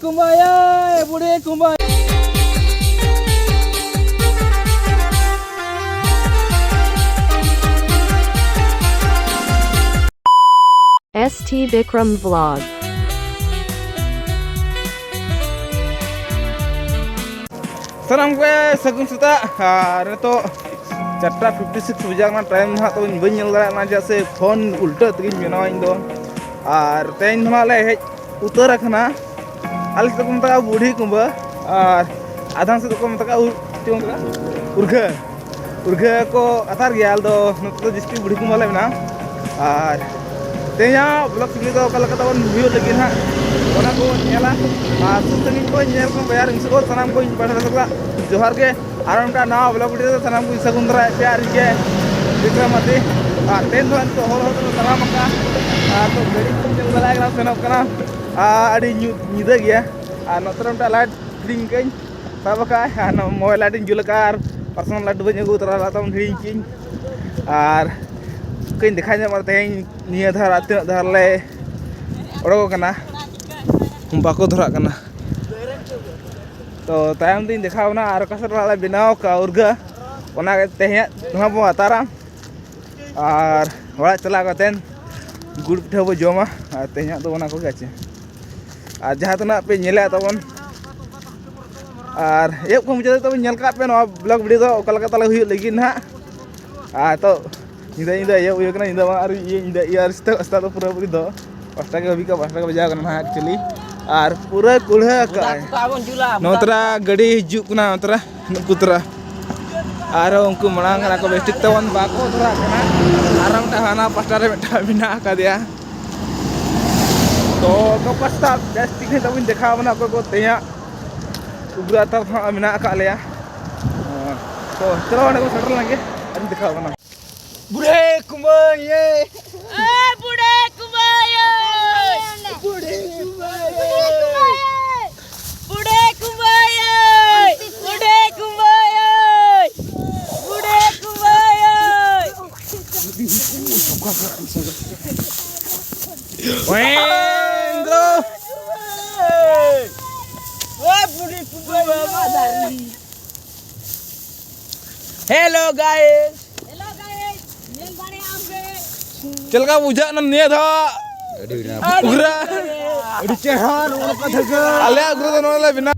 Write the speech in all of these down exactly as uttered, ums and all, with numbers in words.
ᱠᱩᱢᱵᱟᱹᱭᱟᱭ, ᱵᱩᱲᱦᱤ ᱠᱩᱢᱵᱟᱹᱭ᱾ S T Bikram Vlog. ᱥᱟᱱᱟᱢ ᱠᱚ ᱥᱟᱹᱜᱩᱱ ᱥᱮᱛᱟᱜ᱾ ᱟᱨ ᱱᱤᱛᱚᱜ ᱪᱟᱨᱴᱟ ᱯᱷᱤᱯᱴᱤ ᱥᱤᱠᱥ ᱵᱟᱡᱟᱣ ᱠᱟᱱᱟ᱾ ᱴᱟᱭᱤᱢ ᱫᱚ ᱦᱟᱸᱜ ᱛᱟᱵᱚᱱ ᱵᱟᱹᱧ ᱧᱮᱞ ᱫᱟᱲᱮᱭᱟᱜ ᱠᱟᱱᱟ, ᱪᱮᱫᱟᱜ ᱥᱮ ᱯᱷᱳᱱ ᱩᱞᱴᱟᱹ ᱛᱮᱜᱮᱧ ᱵᱮᱱᱟᱣᱟ ᱤᱧ ᱫᱚ᱾ ᱟᱨ ᱛᱮᱦᱮᱧ ᱫᱚ ᱦᱟᱸᱜ ᱞᱮ ᱦᱮᱡ ᱩᱛᱟᱹᱨ ᱟᱠᱟᱱᱟ᱾ ᱟᱞᱮ ᱥᱮᱫ ᱫᱚᱠᱚ ᱢᱮᱛᱟᱜᱼᱟ ᱵᱩᱲᱦᱤ ᱠᱩᱢᱵᱟᱹ, ᱟᱨ ᱟᱫᱷᱟᱢ ᱥᱮᱫ ᱫᱚᱠᱚ ᱢᱮᱛᱟᱜᱼᱟ ᱩᱨ-, ᱪᱮᱫ ᱠᱚ ᱢᱮᱛᱟᱜᱼᱟ? ᱩᱨᱜᱷᱟᱹ᱾ ᱩᱨᱜᱷᱟᱹ ᱠᱚ ᱠᱟᱛᱷᱟ ᱜᱮᱭᱟ, ᱟᱞᱮ ᱫᱚ ᱱᱚᱛᱮ ᱫᱚ ᱡᱟᱹᱥᱛᱤ ᱵᱩᱲᱦᱤ ᱠᱩᱢᱵᱟᱹ ᱞᱮ ᱢᱮᱱᱟ᱾ ᱟᱨ ᱛᱮᱦᱮᱧᱟᱜ ᱵᱞᱚᱜ ᱥᱤᱠᱲᱤ ᱫᱚ ᱚᱠᱟ ᱞᱮᱠᱟ ᱛᱟᱵᱚᱱ ᱦᱩᱭᱩᱜ ᱞᱟᱹᱜᱤᱫ ᱦᱟᱸᱜ, ᱚᱱᱟ ᱠᱚᱵᱚᱱ ᱧᱮᱞᱟ᱾ ᱟᱨ ᱥᱩᱨ ᱥᱟᱺᱜᱤᱧ ᱠᱚ ᱧᱮᱞ ᱠᱚ ᱵᱟᱭᱟᱨ ᱩᱱᱠᱩ ᱥᱟᱱᱟᱢ ᱠᱚᱧ ᱯᱟᱥᱱᱟᱣ ᱠᱚᱣᱟ ᱡᱚᱦᱟᱨ ᱜᱮ᱾ ᱟᱨ ᱢᱤᱫᱴᱟᱝ ᱱᱟᱣᱟ ᱵᱞᱚᱜ ᱵᱷᱤᱰᱤᱭᱳ ᱨᱮ ᱥᱟᱱᱟᱢ ᱠᱚᱧ ᱥᱟᱹᱜᱩᱱ ᱫᱟᱨᱟᱭᱮᱫ ᱯᱮᱭᱟ᱾ ᱟᱨ ᱤᱧ ᱜᱮ ᱵᱤᱠᱨᱚᱢ ᱢᱟᱨᱰᱤ᱾ ᱟᱨ ᱛᱮᱦᱮᱧ ᱫᱚ ᱱᱤᱛᱚᱜ ᱦᱚᱨ ᱦᱚᱨ ᱛᱮᱞᱮ ᱛᱟᱲᱟᱢ ᱟᱠᱟᱫᱼᱟ᱾ ᱟᱨ ᱱᱤᱛᱚᱜ ᱜᱟᱹᱰᱤ ᱠᱚ ᱧᱮᱞ ᱫᱟᱲᱮᱭᱟᱜ ᱠᱟᱱᱟ, ᱥᱮᱱᱚᱜ ᱠᱟᱱᱟ᱾ ᱟᱨ ᱟᱹᱰᱤ ᱧᱩ-, ᱧᱤᱫᱟᱹ ᱜᱮᱭᱟ᱾ ᱟᱨ ᱱᱚᱛᱮ ᱨᱮ ᱢᱤᱫᱴᱟᱝ ᱞᱟᱭᱤᱴ ᱯᱷᱤᱴᱤᱝ ᱠᱟᱹᱧ ᱥᱟᱵ ᱟᱠᱟᱫᱼᱟ᱾ ᱟᱨ ᱱᱚᱣᱟ ᱢᱳᱵᱟᱭᱤᱞ ᱞᱟᱭᱤᱴ ᱤᱧ ᱡᱩᱞ ᱟᱠᱟᱫᱼᱟ᱾ ᱟᱨ ᱯᱟᱨᱥᱚᱱᱟᱞ ᱞᱟᱭᱤᱴ ᱵᱟᱹᱧ ᱟᱹᱜᱩ ᱛᱚᱨᱟ ᱞᱮᱫᱟ, ᱛᱟᱵᱚᱱ ᱦᱤᱲᱤᱧ ᱠᱤᱧ᱾ ᱟᱨ ᱠᱟᱹᱧ ᱫᱮᱠᱷᱟᱣ ᱧᱚᱜ ᱢᱟ ᱛᱮᱦᱮᱧ ᱱᱤᱭᱟᱹ ᱫᱷᱟᱨ ᱟᱨ ᱛᱤᱱᱟᱹᱜ ᱫᱷᱟᱨ ᱞᱮ ᱚᱰᱚᱠ ᱟᱠᱟᱱᱟ, ᱵᱟᱠᱚ ᱫᱷᱚᱨᱟᱜ ᱠᱟᱱᱟ᱾ ᱛᱚ ᱛᱟᱭᱚᱢ ᱛᱤᱧ ᱫᱮᱠᱷᱟᱣ ᱟᱵᱚᱱᱟ ᱟᱨ ᱚᱠᱟ ᱥᱮᱫ ᱨᱮ ᱞᱮ ᱵᱮᱱᱟᱣ ᱟᱠᱟᱫᱼᱟ ᱩᱨᱜᱟᱹ, ᱚᱱᱟ ᱜᱮ ᱛᱮᱦᱮᱧᱟᱜ ᱫᱚ ᱦᱟᱸᱜ ᱵᱚᱱ ᱟᱛᱟᱨᱟ᱾ ᱟᱨ ᱚᱲᱟᱜ ᱪᱟᱞᱟᱣ ᱠᱟᱛᱮᱫ ᱜᱩᱲ ᱯᱤᱴᱷᱟᱹ ᱵᱚ ᱡᱚᱢᱟ᱾ ᱟᱨ ᱛᱮᱦᱮᱧᱟᱜ ᱫᱚ ᱚᱱᱟ ᱠᱚᱜᱮ ᱟᱪᱪᱷᱟ᱾ ᱟᱨ ᱡᱟᱦᱟᱸ ᱛᱤᱱᱟᱹᱜ ᱯᱮ ᱧᱮᱞᱮᱫ ᱛᱟᱵᱚᱱ, ᱟᱨ ᱮᱦᱚᱵ ᱠᱷᱚᱱ ᱢᱩᱪᱟᱹᱫ ᱫᱷᱟᱹᱵᱤᱡ ᱛᱟᱵᱚᱱ ᱧᱮᱞ ᱠᱟᱜ ᱯᱮ ᱱᱚᱣᱟ ᱵᱞᱚᱜ ᱵᱷᱤᱰᱤᱭᱳ ᱫᱚ ᱚᱠᱟ ᱞᱮᱠᱟ ᱛᱟᱞᱮ ᱦᱩᱭᱩᱜ ᱞᱟᱹᱜᱤᱫ ᱱᱟᱦᱟᱜ᱾ ᱟᱨ ᱱᱤᱛᱚᱜ ᱧᱤᱫᱟᱹ, ᱧᱤᱫᱟᱹ ᱟᱹᱭᱩᱵ ᱦᱩᱭᱩᱜ ᱠᱟᱱᱟ, ᱧᱤᱫᱟᱹ ᱵᱟᱝ, ᱟᱨ ᱤᱭᱟᱹ ᱧᱤᱫᱟᱹ, ᱤᱭᱟᱹ ᱟᱨ ᱥᱮᱛᱟᱜ, ᱥᱮᱛᱟᱜ ᱫᱚ ᱯᱩᱨᱟᱹᱯᱩᱨᱤ ᱫᱚ ᱯᱟᱸᱪᱴᱟ ᱜᱮ ᱦᱩᱭ ᱠᱚᱜᱼᱟ, ᱯᱟᱸᱪᱴᱟ ᱜᱮ ᱵᱟᱡᱟᱣ ᱠᱟᱱᱟ ᱱᱟᱦᱟᱜ actually᱾ ᱟᱨ ᱯᱩᱨᱟᱹ ᱠᱩᱲᱦᱟᱹ ᱠᱟᱜᱼᱟᱭ᱾ ᱱᱚᱛᱨᱟ ᱜᱟᱹᱰᱤ ᱦᱤᱡᱩᱜ ᱠᱟᱱᱟ, ᱱᱚᱛᱨᱟ ᱱᱩᱠᱩ ᱛᱚᱨᱟ᱾ ᱟᱨᱦᱚᱸ ᱩᱱᱠᱩ ᱢᱟᱲᱟᱝ ᱠᱟᱱᱟ ᱠᱚ, ᱵᱮᱥ ᱴᱷᱤᱠ ᱛᱟᱵᱚᱱ ᱵᱟᱠᱚ ᱫᱷᱚᱨᱟᱜ ᱠᱟᱱᱟ᱾ ᱟᱨ ᱢᱤᱫᱴᱟᱝ ᱦᱟᱱᱟ ᱯᱟᱥᱴᱟ ᱨᱮ ᱢᱤᱫᱴᱟᱝ ᱢᱮᱱᱟᱜ ᱟᱠᱟᱫᱮᱭᱟ᱾ ᱛᱚ ᱚᱠᱟ ᱯᱟᱥᱴᱟ ᱵᱮᱥ ᱴᱷᱤᱠ ᱛᱟᱵᱚᱱ ᱫᱮᱠᱷᱟᱣ ᱵᱚᱱᱟ, ᱚᱠᱚᱭ ᱠᱚ ᱛᱮᱦᱮᱧᱟᱜ ᱩᱜᱽᱨᱟᱛᱟᱨ ᱦᱚᱸ ᱢᱮᱱᱟᱜ ᱟᱠᱟᱫ ᱞᱮᱭᱟ᱾ ᱛᱚ ᱪᱚᱞᱚ ᱚᱸᱰᱮ ᱵᱚᱱ ᱥᱮᱴᱮᱨ ᱞᱮᱱ ᱜᱮ, ᱟᱨᱤᱧ ᱫᱮᱠᱷᱟᱣ ᱵᱚᱱᱟ᱾ ᱵᱩᱲᱦᱤ ᱠᱩᱢᱵᱟᱹ ᱭᱮ᱾ ᱮ ᱵᱩᱲᱦᱤ ᱠᱩᱢᱵᱟᱹ ᱭᱮ᱾ ᱵᱩᱲᱦᱤ ᱠᱩᱢᱵᱟᱹ ᱭᱮ᱾ ᱵᱩᱲᱦᱤ ᱠᱩᱢᱵᱟᱹ ᱭᱮ᱾ ᱵᱩᱲᱦᱤ ᱠᱩᱢᱵᱟᱹ ᱭᱮ᱾ ᱵᱩᱲᱦᱤ ᱠᱩᱢᱵᱟᱹ ᱭᱮ᱾ ᱚᱭᱮᱸ, ᱫᱨᱚ᱾ Hello guys. Hello guys. ᱧᱮᱞ ᱫᱟᱲᱮᱭᱟᱜ ᱟᱢ ᱯᱮ᱾ ᱪᱮᱫ ᱞᱮᱠᱟ ᱵᱩᱡᱷᱟᱹᱜ ᱠᱟᱱᱟ ᱱᱤᱭᱟᱹ ᱫᱷᱟᱣ? ᱟᱹᱰᱤ ᱱᱟᱯᱟᱭ᱾ ᱩᱜᱽᱨᱟ᱾ ᱟᱹᱰᱤ ᱪᱮᱦᱨᱟ ᱱᱚᱜᱼᱚ ᱱᱚᱝᱠᱟ ᱫᱷᱟᱹᱜᱟᱹ᱾ ᱟᱞᱮ ᱩᱜᱽᱨᱟ ᱫᱚ ᱱᱚᱰᱮ ᱞᱮ ᱵᱮᱱᱟᱣ᱾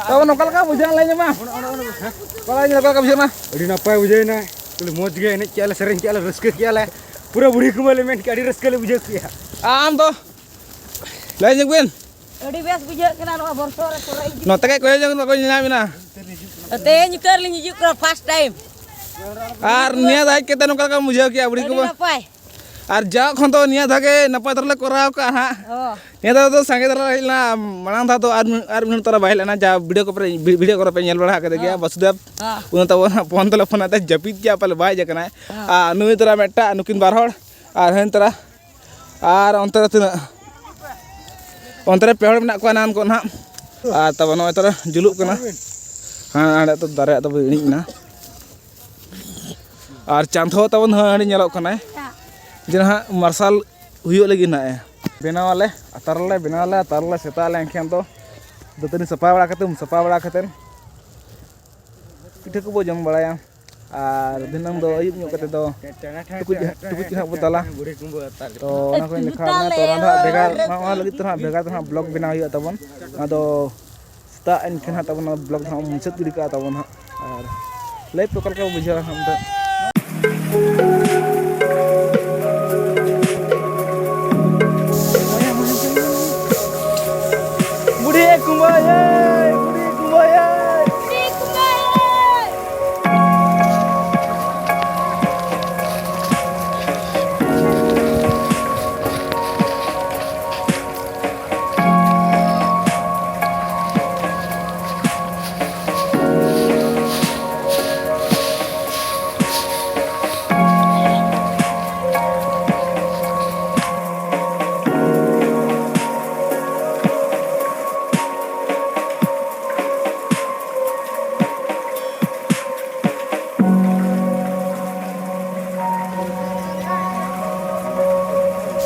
ᱛᱚ ᱱᱚᱝᱠᱟ ᱞᱮᱠᱟ ᱵᱩᱡᱷᱟᱹᱜᱼᱟ, ᱞᱟᱹᱭ ᱧᱚᱜ ᱢᱟ᱾ ᱠᱚᱲᱟ ᱧᱮᱞ ᱚᱠᱟ ᱞᱮᱠᱟ ᱵᱩᱡᱷᱟᱹᱜ ᱠᱟᱱᱟ? ᱟᱹᱰᱤ ᱱᱟᱯᱟᱭ ᱵᱩᱡᱷᱟᱹᱣ ᱮᱱᱟ᱾ ᱟᱹᱰᱤ ᱢᱚᱡᱽ ᱜᱮ ᱮᱱᱮᱡ ᱠᱮᱜᱼᱟ ᱞᱮ, ᱥᱮᱨᱮᱧ ᱠᱮᱜᱼᱟ ᱞᱮ, ᱨᱟᱹᱥᱠᱟᱹ ᱠᱮᱜᱼᱟ ᱞᱮ᱾ ᱯᱩᱨᱟᱹ ᱵᱩᱲᱦᱤ ᱠᱩᱢᱟᱹ ᱞᱮ ᱢᱮᱱ ᱠᱮᱜᱼᱟ, ᱟᱹᱰᱤ ᱨᱟᱹᱥᱠᱟᱹ ᱞᱮ ᱵᱩᱡᱷᱟᱹᱣ ᱠᱮᱜᱼᱟ᱾ ᱟᱢ ᱫᱚ ᱞᱟᱹᱭ ᱧᱚᱜ ᱵᱤᱱ᱾ ᱟᱹᱰᱤ ᱵᱮᱥ ᱵᱩᱡᱷᱟᱹᱜ ᱠᱟᱱᱟ ᱱᱚᱣᱟ ᱵᱚᱨᱥᱚ ᱨᱮ ᱯᱩᱨᱟᱹ ᱤᱧ ᱱᱚᱛᱮ ᱠᱟᱭ ᱠᱚᱭᱚᱜ ᱧᱚᱜ ᱵᱤᱱ, ᱵᱟᱠᱚ ᱧᱮᱞ ᱧᱟᱢ ᱮᱱᱟ᱾ ᱛᱮᱦᱮᱧ ᱩᱛᱟᱹᱨ ᱞᱤᱧ ᱦᱤᱡᱩᱜ ᱠᱟᱱᱟ first time᱾ ᱟᱨ ᱱᱤᱭᱟᱹ ᱫᱷᱟᱣ ᱦᱮᱡ ᱠᱟᱛᱮ ᱱᱚᱝᱠᱟ ᱞᱮᱠᱟᱢ ᱵᱩᱡᱷᱟᱹᱣ ᱠᱮᱜᱼᱟ, ᱵᱩᱲᱦᱤ ᱟᱹᱰᱤ ᱠᱩᱢᱟᱹ? ᱱᱟᱯᱟᱭ᱾ ᱟᱨ ᱡᱟᱣ ᱠᱷᱚᱱ ᱫᱚ ᱱᱤᱭᱟᱹ ᱫᱷᱟᱣ ᱜᱮ ᱱᱟᱯᱟᱭ ᱫᱷᱟᱨᱟ ᱞᱮ ᱠᱚᱨᱟᱣ ᱠᱟᱜᱼᱟ ᱦᱟᱸᱜ᱾ ᱚ᱾ ᱱᱤᱭᱟᱹ ᱫᱷᱟᱣ ᱫᱚ ᱥᱟᱸᱜᱮ ᱫᱷᱟᱨᱟ ᱦᱮᱡ ᱞᱮᱱᱟ, ᱢᱟᱲᱟᱝ ᱫᱷᱟᱣ ᱫᱚ ᱟᱨ ᱢᱤᱫ, ᱟᱨ ᱢᱤᱫ ᱦᱚᱲ ᱛᱟᱨᱟ ᱵᱟᱭ ᱦᱮᱡ ᱞᱮᱱᱟ, ᱡᱟ video ᱠᱚᱨᱮ, ᱵᱷᱤ-, video ᱠᱚᱨᱮ ᱯᱮ ᱧᱮᱞ ᱵᱟᱲᱟ ᱟᱠᱟᱫᱮ ᱜᱮᱭᱟ, ᱦᱮᱸ᱾ ᱵᱟᱥᱩᱫᱮᱵ᱾ ᱦᱮᱸ᱾ ᱩᱱᱤ ᱛᱟᱵᱚᱱ ᱦᱟᱸᱜ phone ᱛᱮᱞᱮ ᱯᱷᱳᱱ ᱟᱫᱮ, ᱡᱟᱹᱯᱤᱫ ᱠᱮᱜᱼᱟ, ᱯᱟᱞᱮ ᱵᱟᱭ ᱦᱮᱡ ᱟᱠᱟᱱᱟᱭ᱾ ᱦᱮᱸ᱾ ᱟᱨ ᱱᱩᱭ ᱛᱟᱨᱟ ᱢᱤᱫᱴᱟᱜ, ᱱᱩᱠᱤᱱ ᱵᱟᱨ ᱦᱚᱲ, ᱟᱨ ᱦᱟᱹᱱ ᱛᱟᱨᱟ, ᱟᱨ ᱚᱱᱛᱮ ᱨᱮ ᱛᱤᱱᱟᱹᱜ, ᱚᱱᱛᱮ ᱨᱮ ᱯᱮ ᱦᱚᱲ ᱢᱮᱱᱟᱜ ᱠᱚᱣᱟ ᱮᱱᱟᱱ ᱠᱚ ᱱᱟᱦᱟᱜ᱾ ᱟᱨ ᱛᱟᱵᱚᱱ ᱱᱚᱜᱼᱚᱭ ᱛᱟᱨᱟ ᱡᱩᱞᱩᱜ ᱠᱟᱱᱟ᱾ ᱦᱮᱸ, ᱦᱟᱸᱰᱮ ᱛᱚ ᱫᱟᱨᱮ ᱫᱚ ᱤᱬᱤᱡ ᱮᱱᱟ᱾ ᱟᱨ ᱪᱟᱸᱫᱽ ᱦᱚᱸ ᱛᱟᱵᱚᱱ ᱦᱟᱸᱜ ᱦᱟᱸᱰᱮ ᱧᱮᱞᱚᱜ ᱠᱟᱱᱟᱭ, ᱡᱮ ᱱᱟᱦᱟᱜ ᱢᱟᱨᱥᱟᱞ ᱦᱩᱭᱩᱜ ᱞᱟᱹᱜᱤᱫ ᱱᱟᱦᱟᱜ ᱮ᱾ ᱵᱮᱱᱟᱣ ᱟᱞᱮ, ᱟᱛᱟᱨ ᱟᱞᱮ, ᱵᱮᱱᱟᱣ ᱟᱞᱮ, ᱟᱛᱟᱨ ᱟᱞᱮ᱾ ᱥᱮᱛᱟᱜ ᱞᱮᱱᱠᱷᱟᱱ ᱫᱚ ᱫᱟᱹᱛᱟᱹᱱᱤ ᱥᱟᱯᱷᱟ ᱵᱟᱲᱟ ᱠᱟᱛᱮ, ᱩᱢ ᱥᱟᱯᱷᱟ ᱵᱟᱲᱟ ᱠᱟᱛᱮ ᱯᱤᱴᱷᱟᱹ ᱠᱚᱵᱚ ᱡᱚᱢ ᱵᱟᱲᱟᱭᱟ᱾ ᱟᱨ ᱫᱷᱤᱱᱟᱹᱝ ᱫᱚ ᱟᱹᱭᱩᱵ ᱧᱚᱜ ᱠᱟᱛᱮ ᱫᱚ ᱴᱩᱠᱩᱡ, ᱴᱩᱠᱩᱡ ᱠᱚ ᱱᱟᱦᱟᱜ ᱵᱚ ᱫᱟᱞᱟ᱾ ᱛᱚ ᱚᱱᱟ ᱠᱚᱧ ᱫᱮᱠᱷᱟᱣ ᱵᱮᱱᱟ᱾ ᱛᱚ ᱚᱱᱟ ᱫᱚ ᱦᱟᱸᱜ ᱵᱷᱮᱜᱟᱨ, ᱚᱱᱟ ᱞᱟᱹᱜᱤᱫ ᱛᱮ ᱦᱟᱸᱜ ᱵᱷᱮᱜᱟᱨ ᱛᱮ ᱦᱟᱸᱜ vlog ᱵᱮᱱᱟᱣ ᱦᱩᱭᱩᱜᱼᱟ ᱛᱟᱵᱚᱱ᱾ ᱚᱱᱟ ᱫᱚ ᱥᱮᱛᱟᱜ ᱮᱱᱠᱷᱟᱱ ᱦᱟᱸᱜ ᱛᱟᱵᱚᱱ ᱚᱱᱟ vlog ᱫᱚ ᱦᱟᱸᱜ ᱢᱩᱪᱟᱹᱫ ᱜᱤᱰᱤ ᱠᱟᱜᱼᱟ ᱛᱟᱵᱚᱱ ᱦᱟᱸᱜ᱾ ᱟᱨ live ᱚᱠᱟ ᱞᱮᱠᱟ ᱵᱚ ᱵᱩᱡᱷᱟᱹᱣᱟ ᱦᱟᱸᱜ ᱱᱤᱛᱚᱜ᱾ ᱵᱩᱰᱷᱤ ᱠᱩᱢᱵᱟᱹᱭ, ᱵᱩᱰᱷᱤ ᱠᱩᱢᱵᱟᱹᱭ᱾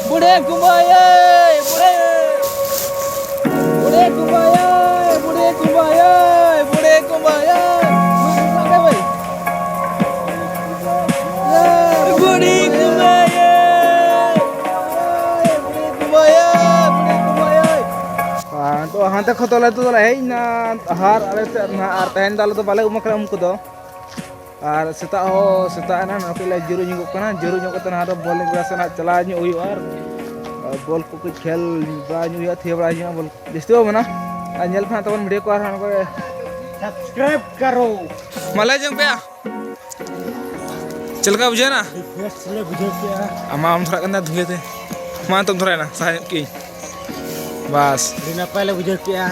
ᱵᱩᱰᱷᱤ ᱠᱩᱢᱵᱟᱹᱭ, ᱵᱩᱰᱷᱤ᱾ ᱵᱩᱰᱷᱤ ᱠᱩᱢᱵᱟᱹᱭ, ᱵᱩᱰᱷᱤ ᱠᱩᱢᱵᱟᱹᱭ, ᱵᱩᱰᱷᱤ ᱠᱩᱢᱵᱟᱹᱭ᱾ ᱵᱩᱰᱷᱤ ᱠᱩᱢᱵᱟᱹᱭ᱾ ᱵᱩᱰᱷᱤ ᱠᱩᱢᱵᱟᱹᱭ, ᱵᱩᱰᱷᱤ ᱠᱩᱢᱵᱟᱹᱭ᱾ ᱟᱨ ᱛᱚ ᱦᱟᱱᱛᱮ ᱠᱷᱚᱱ ᱫᱚᱞᱮ, ᱱᱤᱛᱚᱜ ᱫᱚᱞᱮ ᱦᱮᱡ ᱮᱱᱟ ᱟᱦᱟᱨ ᱟᱞᱮ ᱥᱮᱫ ᱱᱟᱦᱟᱜ, ᱟᱨ ᱛᱮᱦᱮᱧ ᱫᱚ ᱟᱞᱮ ᱫᱚ ᱵᱟᱞᱮ ᱩᱢ ᱟᱠᱟᱱᱟ ᱩᱢ ᱠᱚᱫᱚ᱾ ᱟᱨ ᱥᱮᱛᱟᱜ ᱦᱚᱸ ᱥᱮᱛᱟᱜ ᱮᱱᱟ, ᱱᱚᱰᱮ ᱞᱮ ᱡᱤᱨᱟᱹᱣ ᱧᱚᱜᱚᱜ ᱠᱟᱱᱟ᱾ ᱡᱤᱨᱟᱹᱣ ᱧᱚᱜ ᱠᱟᱛᱮ ᱱᱟᱦᱟᱜ ᱟᱨᱚ ᱵᱚᱞ ᱮᱱᱮᱡ ᱜᱚᱰᱟ ᱥᱮᱫ ᱱᱟᱦᱟᱜ ᱪᱟᱞᱟᱣ ᱧᱚᱜ ᱦᱩᱭᱩᱜᱼᱟ᱾ ᱟᱨ ᱵᱚᱞ ᱠᱚ ᱠᱟᱹᱡ ᱠᱷᱮᱞ ᱵᱟᱲᱟ ᱧᱚᱜ ᱦᱩᱭᱩᱜᱼᱟ, ᱛᱷᱤᱭᱟᱹ ᱵᱟᱲᱟ ᱧᱚᱜᱼᱟ ᱵᱚᱞ᱾ ᱡᱟᱹᱥᱛᱤ ᱵᱟᱝ ᱢᱮᱱᱟ, ᱟᱨ ᱧᱮᱞ ᱯᱮ ᱦᱟᱸᱜ ᱛᱟᱵᱚᱱ video ᱠᱚ ᱟᱨᱦᱚᱸ ᱱᱚᱝᱠᱟ ᱜᱮ᱾ Subscribe ᱠᱟᱨᱳ᱾ ᱢᱟ ᱞᱟᱹᱭ ᱡᱚᱝ ᱯᱮᱭᱟ᱾ ᱪᱮᱫ ᱞᱮᱠᱟ ᱵᱩᱡᱷᱟᱹᱣ ᱮᱱᱟ? Best ᱞᱮ ᱵᱩᱡᱷᱟᱹᱣ ᱠᱮᱜᱼᱟ᱾ ᱟᱢ ᱢᱟ ᱟᱢ ᱫᱷᱚᱨᱟᱜ ᱠᱟᱱ ᱛᱟᱦᱮᱸ ᱫᱷᱩᱝᱜᱟᱹ ᱛᱮ᱾ ᱢᱟ ᱱᱤᱛᱚᱜ ᱫᱷᱚᱨᱟᱭ ᱮᱱᱟ, ᱥᱟᱦᱟ ᱧᱚᱜ ᱠᱮᱜᱼᱟᱹᱧ᱾ ᱵᱟᱥ᱾ ᱟᱹᱰᱤ ᱱᱟᱯᱟᱭ ᱞᱮ ᱵᱩᱡᱷᱟᱹᱣ ᱠᱮᱜᱼᱟ᱾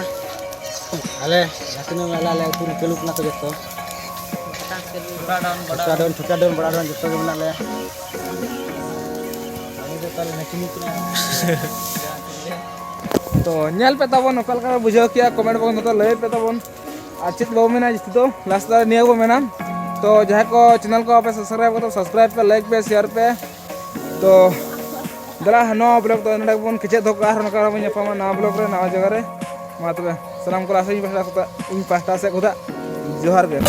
ᱟᱞᱮ ᱡᱟᱦᱟᱸ ᱛᱤᱱᱟᱹᱜ ᱢᱮᱱᱟᱜ ᱞᱮᱭᱟ, ᱟᱞᱮ ᱟᱹᱛᱩ ᱨᱮᱱ ᱪᱟᱹᱞᱩ ᱠᱟᱱᱟ ᱠᱚ ᱡᱚᱛᱚ᱾ ᱪᱷᱳᱴᱟ ᱰᱚᱱ, ᱪᱷᱳᱴᱟ ᱰᱚᱱ, ᱵᱚᱲᱟ ᱰᱚᱱ ᱡᱚᱛᱚ ᱜᱮ ᱢᱮᱱᱟᱜ ᱞᱮᱭᱟ᱾ ᱟᱞᱮ ᱫᱚ ᱛᱟᱦᱞᱮ ᱱᱟᱪᱱᱤ ᱠᱟᱱᱟ᱾ ᱛᱚ ᱧᱮᱞ ᱯᱮ ᱛᱟᱵᱚᱱ, ᱚᱠᱟ ᱞᱮᱠᱟ ᱯᱮ ᱵᱩᱡᱷᱟᱹᱣ ᱠᱮᱜᱼᱟ, comment box ᱨᱮ ᱞᱟᱹᱭ ᱯᱮ ᱛᱟᱵᱚᱱ᱾ ᱟᱨ ᱪᱮᱫ ᱵᱟᱵᱚ ᱢᱮᱱᱟ, ᱡᱟᱹᱥᱛᱤ ᱫᱚ last ᱫᱚ ᱱᱤᱭᱟᱹ ᱜᱮᱵᱚ ᱢᱮᱱᱟ᱾ ᱛᱚ ᱡᱟᱦᱟᱸᱭ ᱠᱚ ᱪᱮᱱᱮᱞ ᱠᱚ ᱵᱟᱯᱮ ᱥᱟᱵᱥᱠᱨᱟᱭᱤᱵ ᱠᱟᱫᱟ, ᱥᱟᱵᱥᱠᱨᱟᱭᱤᱵ ᱯᱮ, ᱞᱟᱭᱤᱠ ᱯᱮ, ᱥᱮᱭᱟᱨ ᱯᱮ᱾ ᱛᱚ ᱫᱮᱞᱟ, ᱱᱚᱣᱟ ᱵᱞᱚᱜ ᱫᱚ ᱱᱚᱰᱮ ᱜᱮᱵᱚᱱ ᱠᱮᱪᱮᱫ ᱫᱚᱦᱚ ᱠᱟᱜᱼᱟ, ᱟᱨ ᱱᱚᱝᱠᱟ ᱟᱨᱦᱚᱸ ᱵᱚᱱ ᱧᱟᱯᱟᱢᱟ ᱱᱟᱣᱟ ᱵᱞᱚᱜ ᱨᱮ, ᱱᱟᱣᱟ ᱡᱟᱭᱜᱟ ᱨᱮ᱾ ᱢᱟ ᱛᱚᱵᱮ ᱥᱟᱱᱟᱢ ᱠᱚ ᱞᱟᱥᱮ ᱤᱧ ᱯᱟᱦᱴᱟ ᱥᱮᱫ ᱠᱷᱚᱱᱟᱜ ᱡᱚᱦᱟᱨ ᱜᱮ᱾